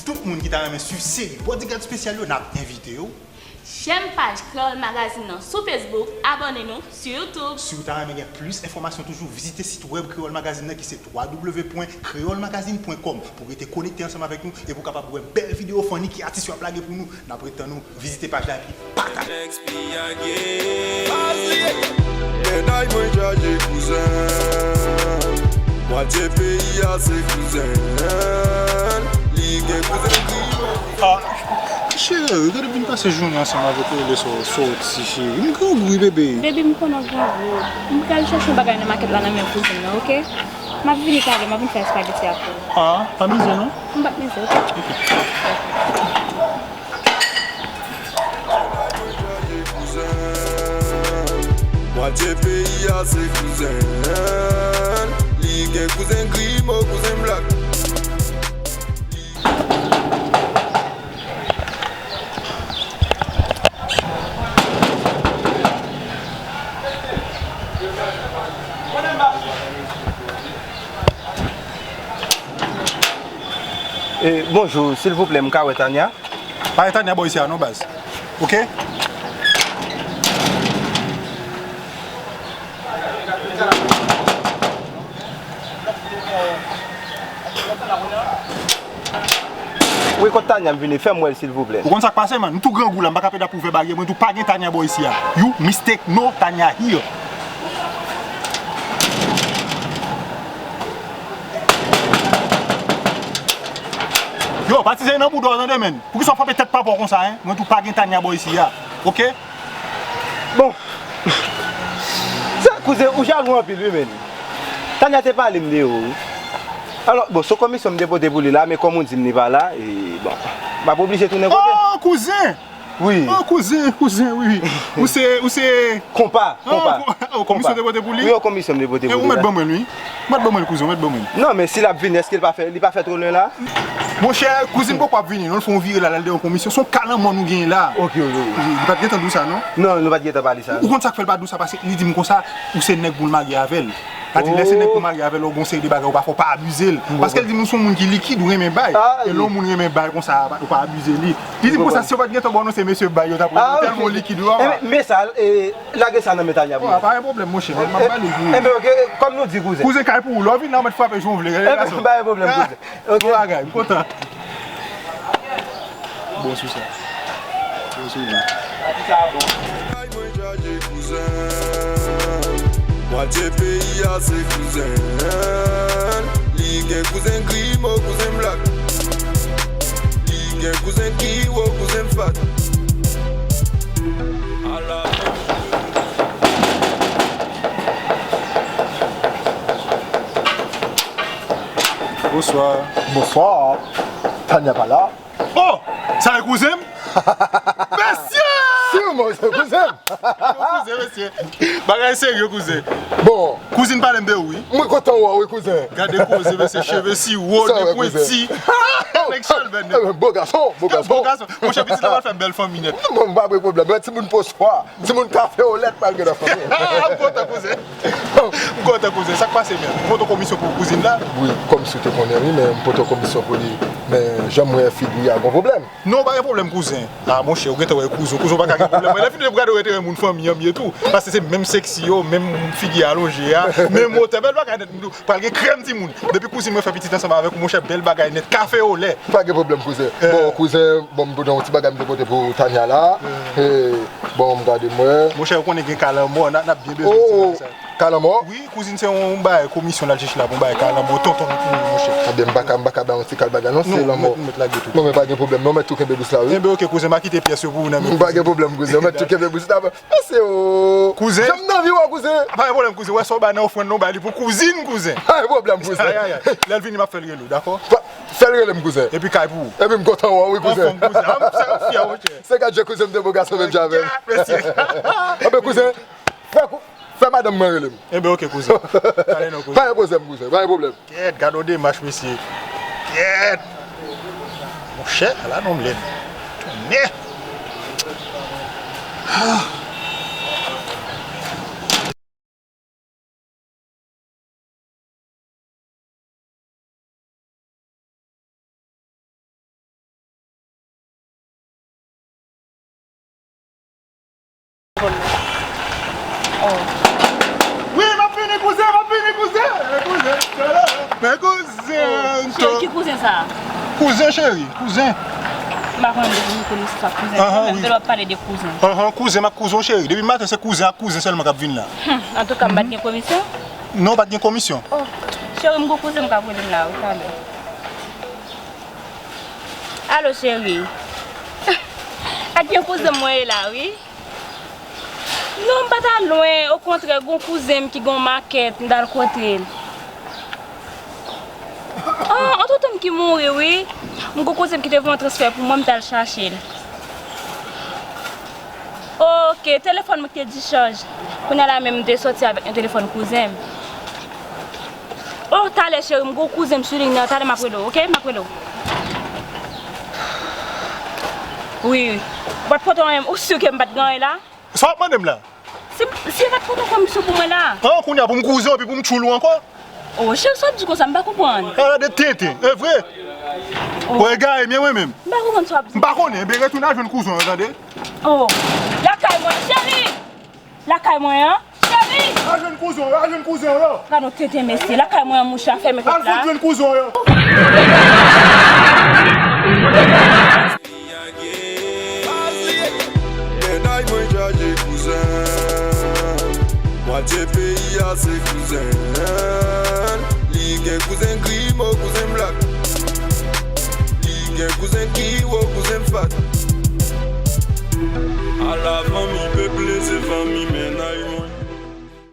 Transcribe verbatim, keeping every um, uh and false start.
Tout moun ki ta renmen swiv seri Bodyguard Spesyal yo, n ap envite w. Chèn paj Kreyòl Magazine nan sou Facebook, abòne nou sou YouTube. Si w ta renmen gen plis enfòmasyon toujou, vizite sit wèb Kreyòl Magazine nan ki se w w w pwen kreyòl magazine pwen kòm pou rete konekte ansanm avèk nou e pou w kapab wè bèl videyo funny ki atis yo ap lage pou nou. N ap ret tann ou, vizite paj la epi pataje. Baz li ye. Mennaj mwen chaje kouzen. Mwatye peyi a se kouzen. Li gen kouzen kriminèl. Ah, cheri, gade vin pase jounen ansanm avèk ou, lè sa w soti, cheri. M grangou wi, bebe. Baby, m konnen w grangou. M pral chache yon bagay nan makèt la nan men kouzin nan, oke? M ap vini talè, m ap vin fè espageti ak ou. Ah, pa mize non. M p ap mize, oke? Oke. Mwatye peyi a se kouzen. Li gen kouzen grimo, kouzen blak. Eh, bonjou, silvouplè, m ka wè Tania? Pa gen Tania bò isi a non, baz. Oke? Wi, kot Tania m vini? Fè m wè l, silvouplè. Ou konn sa k pase, man? M tou grangou la, m pa ka pèd ap ouvè baryè. Mwen tou pa gen Tania bò isi a. You mistake, no Tania here. Yo, pa tizè nan bouda w, tande, menn. Poukisa w frape tèt papa w konsa, en? Mwen tou pa gen Tania bò isi a. Oke? Bon. Sa, kouzen, ou jalou anpil, wi, menn. Tania te pale m de ou, wi. Alò, bon, se yon komisyon m te pote pou li la, men kòm ou di m li pa la, e, bon, m ap oblije tounen kote. Oh, kouzen! Wi. Oh, kouzen, kouzen, wi, wi. Ou se, ou se Konpa, ah, konpa. Ou, oh, komisyon te pote pou li? Wi, yon komisyon m te pote pou li la. E ou mèt ban mwen l, wi. Ou mèt ban mwen l, kouzen, ou mèt ban mwen l. Non, men si l ap vini, èske l pa fè, li pa fè twò lwen la? Monchè, kouzin poko ap vini, non, l fè yon vire la, l al dèyè yon komisyon. Se yon kalanmò nou genyen la. Oke, oke, oke. Li pa t gentan di w sa, non? Non, nou pa t gentan pale sa. Ou konn sa k fè l pa di w sa, paske li di m konsa, ou se nèg pou l marye avè l. Sa di, lè se nèg pou marye avè l, ou gon seri de bagay ou pa fè, ou pa abize l. Paske l di m ou se yon moun ki likid, ou renmen bay. E lè yon moun renmen bay konsa, ou pa abize li. Li di m konsa, si yo pa t gentan ba w non, se mesye bay yo t ap rele, tèlman w likid, ou pa wè. Men sa, e, lage sa nan men Tania pou mwen. Pa gen pwoblèm, monchè, m ap ba li pou ou. Enben, oke, kòm nou di, kouzen. Kouzen, kay pou ou, lè w vin la, ou mèt frape jan w vle, gade gason. Pa gen pwoblèm, kouzen. Oke. Bon bagay, m kontan. Bon sou sa. Bon sou li. Mwatye peyi a se kouzen. Li gen kouzen grimo, kouzen blak. Li gen kouzen kiwo, kouzen fat. Ala. Bonswa. Bonswa. Tania pa la? Oh! Sa e kouzen m? Mesye! Siman, se kouzen m. Kouzen, mesye. Bagay serye, kouzen. Bon. Kouzin pale m de ou, wi. Mwen kontan wè w, wi, kouzen. Gade koze, mesye, cheve siwo, nen pwenti. Nèg chalbè nèt. Bo gason, bo gason. Bo gason. Monchè, pitit la pral fè bèl fanmi nèt. Non, bon, pa gen pwoblèm. Lè timoun poswa, timoun kafe olèt, malgre nan fanmi. Ah, m kontan, kouzen. M kontan, kouzen. Sa k pase, men? M pote komisyon pou kouzin la? Wi, kòmsi w te konnen, wi, men m pote komisyon pou li. Men jan m wè figi a, gon pwoblèm. Non, pa gen pwoblèm, kouzen. Ah, monchè, ou gentan wè kouzen. Kouzen pa ka gen pwoblèm. Lè fini, ou gade, ou rete yon moun fanmi an byen tou. Paske se menm seksi yo, menm figi alonje a, menm wotè. Bèl bagay nèt, m di w. Pral gen krèm timoun. Depi kouzin mwen fè pitit ansanm avèk ou, monchè, bèl bagay nèt. Kafe olè. Pa gen pwoblèm, kouzen. Bon, kouzen, bon, m gen yon ti bagay m te pote pou Tania la. E, bon, m gade m wè. Monchè, ou konnen gen kalanmò, n a, n ap byen bezwen ti bagay sa. Kalanmò? Wi, kouzin, se yon bagay komisyon l al chèche la, yon bagay kalanmò, tonton, monchè. Ebyen, m pa ka, m pa ka bay yon ti kal bagay, non, se lanmò. Non, ou mèt, ou mèt lage tout. Non, men pa gen pwoblèm, non, ou mèt tou kenbe bous la, wi. Enben, oke, kouzen, m a kite pyès yo pou ou nan men. Pa gen pwoblèm, kouzen, ou mèt tou kenbe bous la. Mesye o. Kouzen. Jan m nan vi w, kouzen. Pa gen pwoblèm, kouzen. Wè sa w bay nan ofrann nan, w bay li pou kouzin, kouzen. Pa gen pwoblèm, kouzen. Ay, ay, ay. Lè l vini, m ap fè l rele w, dakò? Fè l rele m, kouzen. Epi kay pou ou. Epi m kontan wè w, wi, kouzen. Anfòm, kouzen. Ah, m sa, m fyè, monchè. Se gad je kouzen m te bo gason menm jan avè m. Mesye. Anben, kouzen, fè kou, fè madanm mwen rele m. Enben, oke, kouzen. Talè non, kouzen. Pa gen pwoblèm, kouzen. Pa gen pwoblèm. Kèt, gad on demach, mesye. Kèt. Monchè, ala nonm lèd. Tounen. Ah. Wi, m ap vini, kouzen, m ap vini, kouzen. Men kouzen, men kouzen. Cheri, ki kouzen sa? Kouzen, cheri, kouzen. M pa konn depi m konnen se sa kouzen. Ahan, wi. Menm lè w ap pale de kouzen. Ahan, kouzen, m ak kouzen w, cheri. Depi maten, se kouzen ak kouzen sèlman k ap vin la. Hum, antouka, m pa t gen komisyon? Non, w pa t gen komisyon. Oh, cheri, m gon kouzen m k ap rele m la, wi, talè. Alo, cheri. Ak yon kouzen m mwen ye la, wi. Non, m pa ta lwen. Okontrè, gon kouzen m ki gon makèt, m t al kontre l. Oh, an tonton m ki mouri, wi. M gon kouzen m ki te voye yon transfè pou mwen, m t al chache l. Oke, telefòn mwen ki te dichaj. Kounye a la menm, m te sòti avèk yon telefòn kouzen m. Oh, talè, cheri, m gon kouzen m sou liy nan. Talè, m ap rele w, oke? M ap rele w. Wi, wi. Bòt poto an menm, ou si ke m pa t gen anyen la? Sa w ap mande m la? Si, si e pa t poto kòm misye pou mwen la. An, kounye a pou m kouzen w epi pou m tchoul ou ankò? Oh, cheri, sa w ap di konsa, m pa konprann. Ala de tenten, e vre? Oh. Ou egare, men mwen menm. M pa konprann sa w ap di. M pa konnen, ben retounen al jwenn kouzen w, tande? Oh, lakay mwen, cheri! Lakay mwen an, cheri! Al jwenn kouzen w yo, al jwenn kouzen w yo! Gad yon tenten mesye, lakay mwen an, mouche a fèmen kòt la. Al fout jwenn kouzen w yo! Mennaj mwen chaje kouzen. Mwatye peyi a se kouzen. Li gen kouzen grimo, kouzen blak. Li gen kouzen kiwo, kouzen fat. Ala fanmi peple, se fanmi men.